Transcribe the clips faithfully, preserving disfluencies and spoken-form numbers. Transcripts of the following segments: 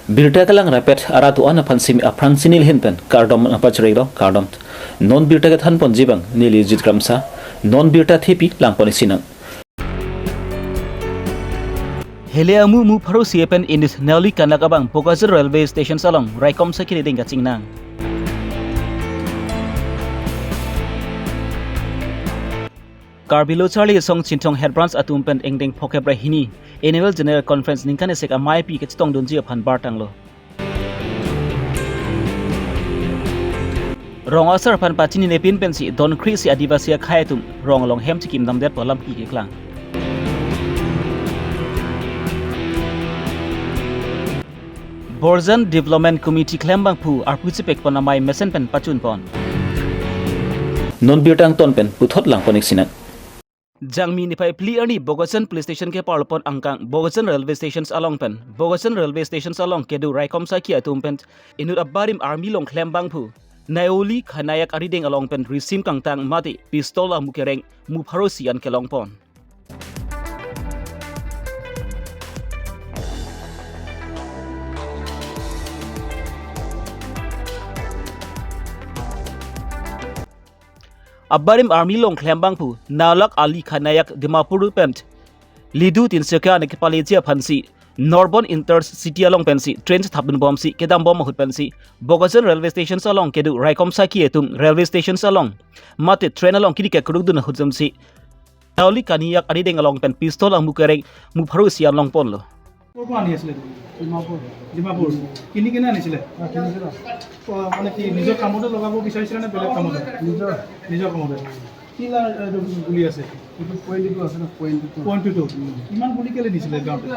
Birta kelang rapet arat do-an aphan simi aphrang si neli ahin pen kardom nangpachirilo, kardom. Non birta kethan ponji abang neli Jit Kramsa, non birta thepi lang pon isi nang. Hele amu mu pharo isi pen inut Nauli Kaniak abang Bokajan Railway Station along raikom saki rideng kachingnang. Karbi Lo Charli Asong Chinthong Head Branch atum pen ingdeng phokep ra hini Annual General Conference ningkan isek amei pi kachetongdunji aphan bartanglo. Rong asar aphan pachinine pin pensi don kre-isi Adivasi akhei atum rong along hem chikim damdet pu alam keklang. Borjan Development Committee klembangphu arpu chepek pon amei mesen pen pachun pon. Non birta angton pen puthot lang pon isi nang. Jangmi niphai phli arni Bokajan Police Station keparlo pon angkang Bokajan Railway Station along pen Bokajan Railway Station along kedo raikom saki atum pen inut abarim army along klembangphu Nauli Kaniak arideng along pen risim kangtang mate pistol amu kereng mu pharo isi an kelong pon. Abarim army along klembangphu Nauli Kaniak Dimapur pen Lidu Tinsukia ne kepaleji aphansi Narbonne Intercity along pensi train thapdun bomsi kedam bom ahut pensi Bokajan Railway Station along kedo raikom saki atum railway station along mate train along kiri kekrukdun ahut jamsi Nauli Kaniak arideng along pen pistol amu kereng mu pharo isi an long ponlo. ক'ৰ পৰা আনি আছিলে তুমি? ডিমাপুৰ। ডিমাপুৰ। কিনি কিনে আনিছিলে? অ, কিনিছিলো। অ, মানে কি নিজৰ কামতে লগাব বিচাৰিছিলে নে বেলেগ কামতে? নিজৰ। নিজৰ কামতে। কি লা-, এইটো গুলী আছে? এইটো পইণ্ট টু আছে ন, point two. Point two two. Um. ইমান গুলী কেলে নিছিলে গাঁৱতে?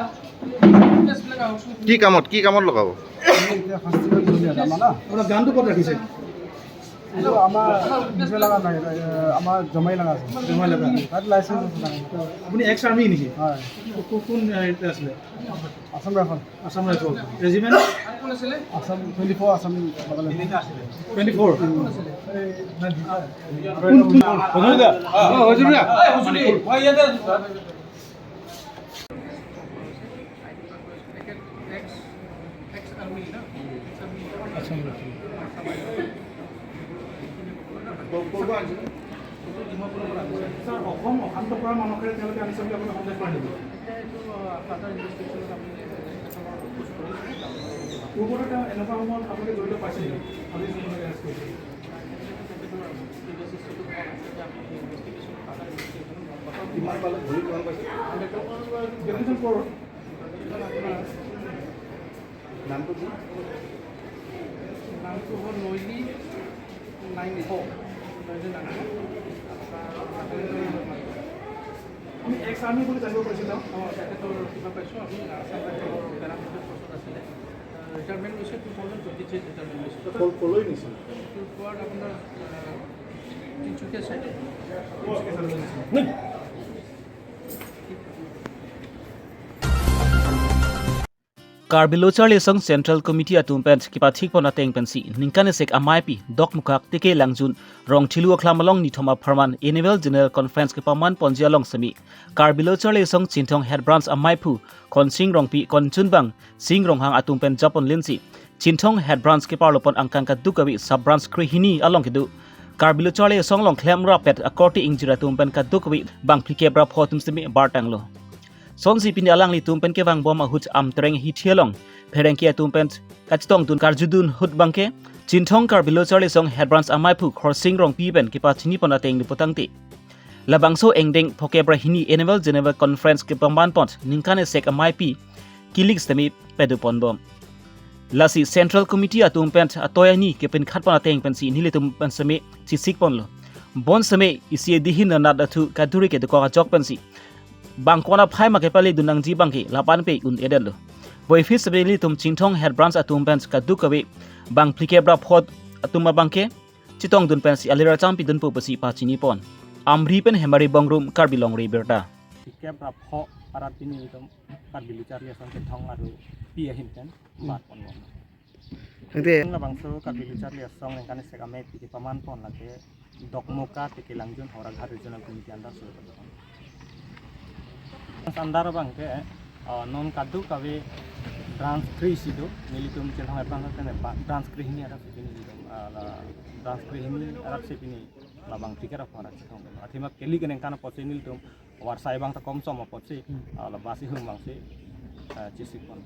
কি কামত, কি কামত লগাব? এই এতিয়া ফাষ্টিভেল চলি আছে আমাৰ ন। আপোনাৰ গানটো ক'ত ৰাখিছে? এইটো আমাৰ নিজে লগা নাই, এ, আমাৰ জমাই লগা আছে। জমাই লগা। তাত লাইচেন্স আছে নাই। আপুনি এক্স আৰ্মি নেকি? হয়। কো-, কোন হেৰিতে আছিলে? Assam rifle. Assam rifle. Regiment? Assam twenty four, Assam battalion. Twenty four? উম। কোন, কোন? হজৰিকা? অ, Hazarika. Assam rifle. Sir, Asom অশান্ত কৰা মানসেৰে তেওঁলোকে আনিছে বুলি আপুনি সন্দেহ কৰে নেকি? পূৰ্বতে তেওঁ এনেকুৱা সময়ত আপোনালোকে জড়িত পাইছে নেকি? আজি যোনবিলাক এৰেষ্ট কৰিছে। কিমান পালে? ধৰি কিমান পাইছে? ডেফিনেশ্যন ক'ৰ? নামটো কি? নামটো হ'ল নৈলি নাইন ফ'ৰ। নৈলি নাইন ফ'ৰ। আমি এক্স আৰ্মি বুলি জানিব পাৰিছোঁ তেওঁ। অ, তেখেতৰ কিবা পাইছোঁ, আমি আছাম ৰাইফলৰ পেৰামিলিটাৰী ফৰ্চত আছিলে। ৰিটায়াৰমেণ্ট লৈছে, টু থাউজেণ্ড টুৱেণ্টি থ্ৰীত ৰিটায়াৰমেণ্ট লৈছে। ক'ল-, ক'লৈ নিছিল? এইটো পোৱাৰ আপোনাৰ, আহ, তিনিচুকীয়া চাইডে। Karbi Lo Charli Asong Central Committee atum pen kepathik pon ateng pensi ningkan isek amei pi Dokmoka Teke Langjun Rongthelu Akhlam along nithom apharman Annual General Conference kepaman ponji along semi Karbi Lo Charli Asong Chinthong Head Branch ameiphu Khonsing Rongpi, Konchunbang Sing Ronghang atum pen japon linsi Chinthong Head Branch keparlo pon angkang kadokave Sub Branch krehini along kedo Karbi Lo Charli Asong along klem rapet akorte ingjir atum pen kadokave bang phlikep ra pho atum semi bartanglo. Sonsi pini alanglitum pen kevang bom ahut Amtreng hithi along pherangke atum pen kachetongdun karjudun ahut abangke Chinthong Karbi Lo Charli Asong Head Branch ameiphu Khonsing Rongpi pen kepachini pon ateng lipotangte, labangso ingdeng phokep ra hini Annual General Conference kepaman pon ningkan isek amei pi kilik semi pedo pon bom. Lasi Central Committee atum pen atoi ani kepinkhat pon ateng pensi nelitum pen semi chisik ponlo. Bonseme isi dihin anat athu kaduri kedokok ajok pensi bang kona phai ma kepaledun nangji abangke lapu-an pe un-edetlo. Puvoiphit semi nelitum Chinthong Head Branch atum pen kadokave bang phlikep ra pho atum abangke chetongdun pensi alir acham pidunpo pusi pachini pon. Amri pen Hemari Bongrung, Karbi Longri Abirta. Phlikep ra pho arat pini itum Karbi Lo Charli Asong Chinthong aru pi ahin pen bat pon bom. Tangte labangso Karbi Lo Charli Asong ningkan isek amei pi kepaman pon lake Dokmoka Teke Langjun Howraghat Regional Committee under soi padon. Under abangke, ah, non kadokave Branch krehini do, nelitum Chinthong Advance pen ba-, branch krehini arak si pini nelitum, ah, la branch krehini arak si pini labang ticket aphan arak chethong. Athema kali keningkan apotsi nelitum varsai abang ta komsom apotsi, Hmm. ah, la bus ihum abangsi, ah, chesik pon.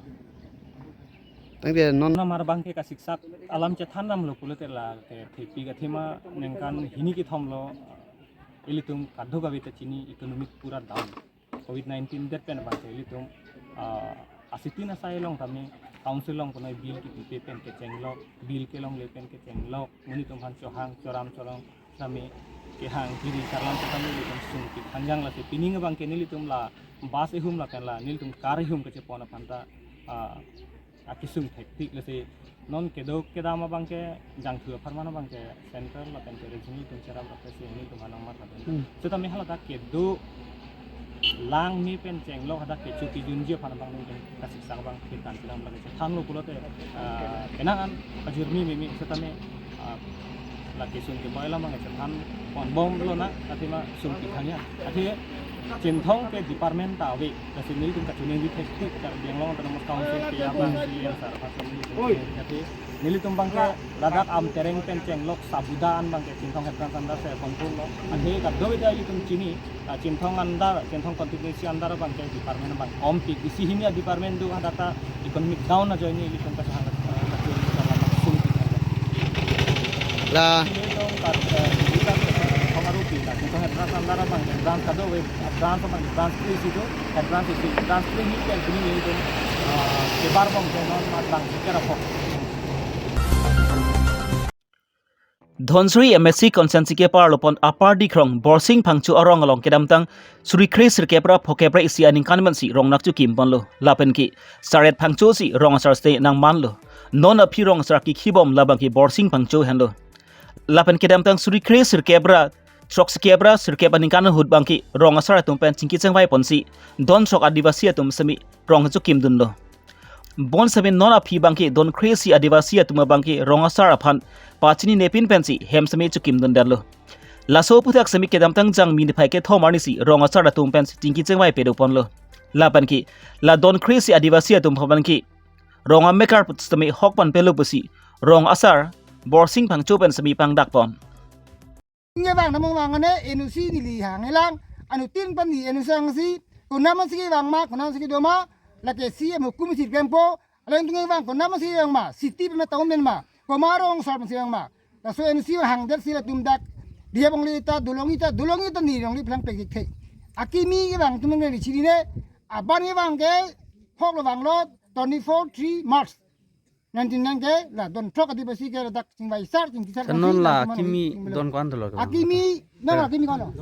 Tangte non Namar abangke kasiksak alam chethan damlo pulote lake thepik athema ningkan hini kethom lo, ah, ilitum kadokave ta chini economic pura down. Covid nineteen det pen abangke ilitum, ah, asitin asai along tame council along punoi bill kipipe pen kechenglok, bill kelongle pen kechenglok, monit atum aphan chohang choram cholong tame kehang kiri charlam tame ilitum sungpik thanjang. Lasi pining abangke nelitum la bus ihum lapen la nelitum car ihum kachepon aphan ta, ah, akesung thektik. Lasi non kedo kedam abangke jangthu aphan mane abangke central lapen ke regional atum cherap rap si nelitum aphan nangmat lapen. Hmm. Setame hala ta kedo lang me pen chenglok hadak kecho kejunji aphan abang nelitum kasiksak abang kitan kitam lake chethanlo pulote, ah, penang an ajirmi meme setame, ah, lake sung keboi lam abang chethan ponbomlo na athema sungpik thangya. Athe Chinthong ke department ta ave, lasi nelitum kachiningri thektik Karbi Anglong Autonomous Council ke abang si yang sar pasal ni. Athe nelitum abangke ladak Amtereng pen chenglok sabuda an abangke Chinthong Head Branch under si ponpon lo. Athe kadokave ta ilitum chini, ah, Chinthong under, Chinthong constituency under abangke department abang kompik. Isi hini a-department do hadak ta economic down ajoine ilitum kachehang, ah, kachehang sungpik. La. Ilitum kar, eh, ilitum kar, eh, Chinthong arupi la, Chinthong Head Branch under abangke branch kadokave, branch abang branch krehini do, Head Branch isi, branch krehini pen pini nelitum, ah, kebar bom ke non mat abang kerapok. Dhansiri M A C constituency keparlo pon Upper Dikrong Borsing Phangcho arong along kedamtang suri kre sirkep ra phokep ra isi aningkan pensi rong nangchokim ponlo. Lapen ke Saret Phangcho si rong asar site nangmanlo. Non aphi rong asar kikhi bom labangke Borsing Phangcho henlo. Lapen kedamtang suri kre sirkep ra throk sikep ra sirkep aningkan ahut abangke rong asar atum pen chingki chingvai ponsi don throk Adivasi atum semi rong chokim dunlo. Bonseme non aphi abangke don kre isi Adivasi atum abangke rong asar aphan pachinine pin pensi hem semi chokim dundetlo. Laso aphuthak semi kedamtang Jangmi niphai kethom arni si rong asar atum pensi chingki chingvai pedo ponlo. Lapen ke la don kre isi Adivasi atum abangke rong amekar put semi hok pan pelo pusi rong asar Borsing Phangcho pen semi pangdak pon. Nge bang namung bang ane N O C neli hanghe lang, anuttin pen ni N O C hangsi, konam si vang ma, konam si do ma, lake C M hukum si klempo, alang tung vang konam si vang ma, city pen ma, town pen ma, komat rong asar pen si vang ma. Laso N O C hangdet si latum dak, dia bang li ta, dolong ita, dolong ita ni rong li plang pekik the. Akimi ke bang tum neli chinine, aban ke bang ke, hok lo bang lo, twenty-four three March. Nineteen nine ke la don throk Adivasi ke ladak chingvai sar chingki sar. Senon la akimi don ko-an dolo? Akimi, no, akimi ko-an lo?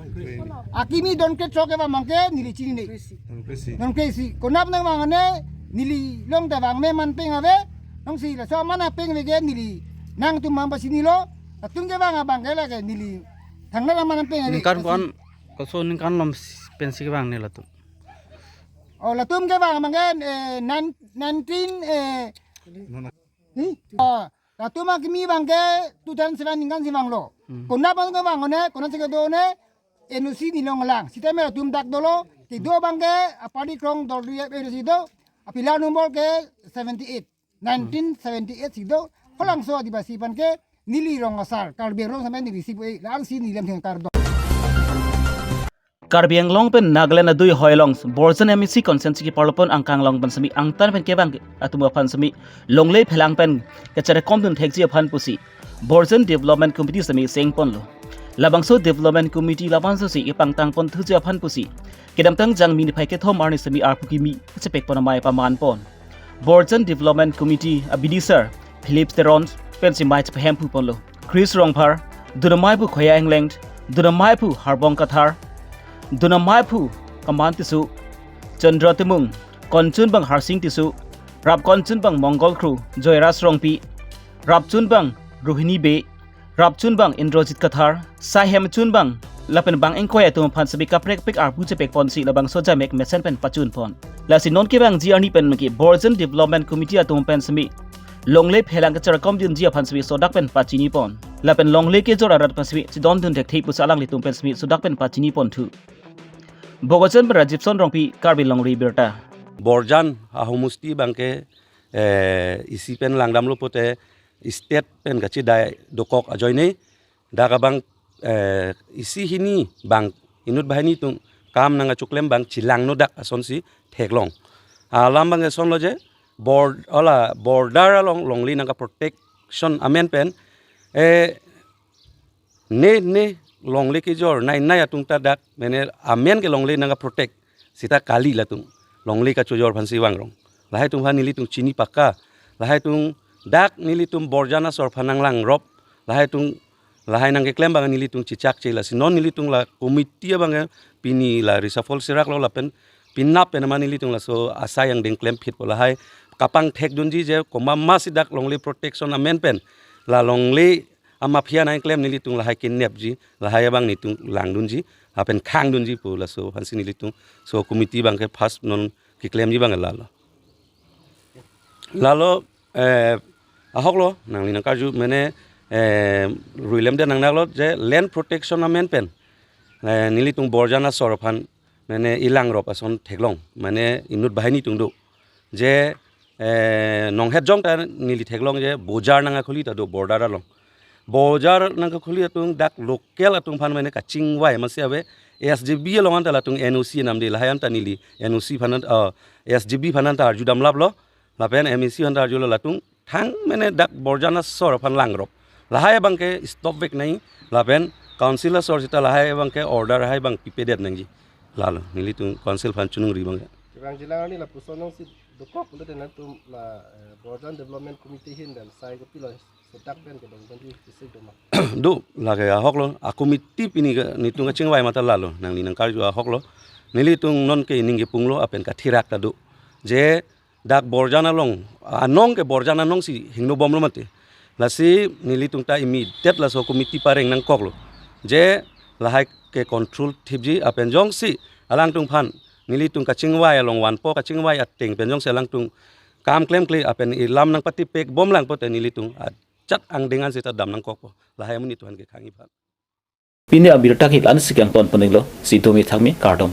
Akimi don kre throk ke bang abangke neli chinine. Don kre isi. Don kre isi. Konat nang bang ane neli long ta bang me man peng ave. Nong si laso man apeng ave ke neli nangtum bang pachinilo. Latum ke bang abangke lake neli thangnat man peng ave. Ningkan ko-an, koso ningkan lom pensi ke bang ne latum? Oh, latum ke bang abangke, eh, nine-, nineteen, eh, Hi? Ah, latum akimi abangke two thousand seven ningkan si vanglo. Hmm. Konat abang ke bang one, konat si kedo one, N O C neli long lang. Sitame latum dak dolo, kedo abangke, Upper Dikrong Dolri N O C do, a-pillar number ke seventy-eight, nineteen seventy-eight si do, halabangso Adivasi aphan ke, neli rong asar, Karbi Anglong seme neli si bu-e, lang si neli lam thengkar do. Karbi Anglong pen Nagaland adui hoi along Borjan M A C constituency keparlo pon angkang along pen semi angtan pen kevang atum aphan semi longle phelang pen kacherekom dun thekji aphan pusi Borjan Development Committee semi seng ponlo. Labangso Development Committee labangso si ipangtang pon thuji aphan pusi kedamtang Jangmi niphai kethom arni semi arpu kimi kachepek pon amei paman pon. Borjan Development Committee a-B D sir Philip Teron pensi mei chepahemphu ponlo. Chris Rongphar, dun ameiphu Khoya Engleng, dun ameiphu Harbong Kathar, dun ameiphu Kaman Tisso, Chandra Timung, konchun abang Harsing Tisso, rap konchun abang Mongol Kro, Joyras Rongpi, rapchun abang Rohini Bey, rapchun abang Indrajit Kathar, sai hemchun abang lapen bang ingkoi atum aphan semi kaprek-prek arpu chepek ponsi labangso jamek mesen pen pachun pon. Lasi non kevangji arni pen ke Borjan Development Committee atum pen semi longle phelang kacherekom dunji aphan semi sodak pen pachini pon. Lapen longle kejor arat pen semi chedon dun thekthe pusi alanglitum pen semi sodak pen pachini pon thu. Bokajan pen Rajibson Rongpi, Karbi Longri Abirta. Borjan ahomosti abangke eh, isi pen langdamlo pote state pen kachedai dokok ajoine dak abang, eh, isi hini bang inut banghini atum kam nangkachoklem abang chelangno dak asonsi theklong. Alam abang asonlo je bor-, ola border along longle nangkaprotection amen pen, eh, ne ne longle kejor nai nai atum ta dak mene amen ke longle nangkaprotect sita kali latum longle kachojor aphansi vangrong. Lahai atum aphan nelitum chini pakka. Lahai atum dak nelitum borjan asor aphan nanglangrop. Lahai atum lahai nangkeklem abang nelitum chechakche, lasi non nelitum la committee abang pini la reshuffle seraklo lapen penap pen ma nelitum laso asai angdeng klemphitpo. Lahai kapangthekdunji je komat masi dak longle protection amen pen la longle amafia nangklem nelitum lahai kenepji, lahai abang nelitum langdunji, lapen khangdunji pu laso aphansi nelitum so committee abang ke first non keklemji abang lalo. Lalo, eh, ahoklo, nangli nangkarju mene, eh, ruilem de nangnaklo je land protection amen pen, eh, nelitum borjan asor aphan mene elangrop ason theklong, mene inut banghini atum do. Je, eh, nonghet jong ta neli theklong je bojar nangkakhuli ta do border along. Bojar nangkakhuli atum dak local atum aphan mene kachingvai masi ave S G B along anta latum N O C namde lahai anta neli N O C aphan anta, eh, S G B aphan anta arjudamlaplo. Lapen M A C aphan anta arjulo latum thang mene dak borjan asor aphan langrop. Lahai abang ke stop vek nai lapen council asor sita lahai abang ke order hai abang pipedet nangji. Lalo nelitum council aphan choningri abang ke. Kevangjila arni lapuson alongsi dokok pulote nangtum la, eh, Borjan Development Committee ahin pen sai kopilo setak pen kedongdunji kisik doma. Do lake ahoklo, a committee pini ke nelitum kachingvai mata lalo, nangli nangkarju ahoklo. Nelitum non ke ning kepunglo lapen kathirak ta do. Je dak borjan along, anong ke borjan anongsi hingnobomlo mate. Lasi nelitum ta immediate laso committee pareng nangkoklo. Je lahai ke control thipji lapen jongsi alangtum aphan nelitum kachingvai along vanpo, kachingvai ateng pen jongsi alangtum kam klemkle lapen elam nangpatipekbomlang pote nelitum ajat angdeng an sita dam nangkokpo. Lahai amonit aphan kekhangji aphan. Pini abirta ke la-ansi kangton poninglo, si domi thangmi kardom.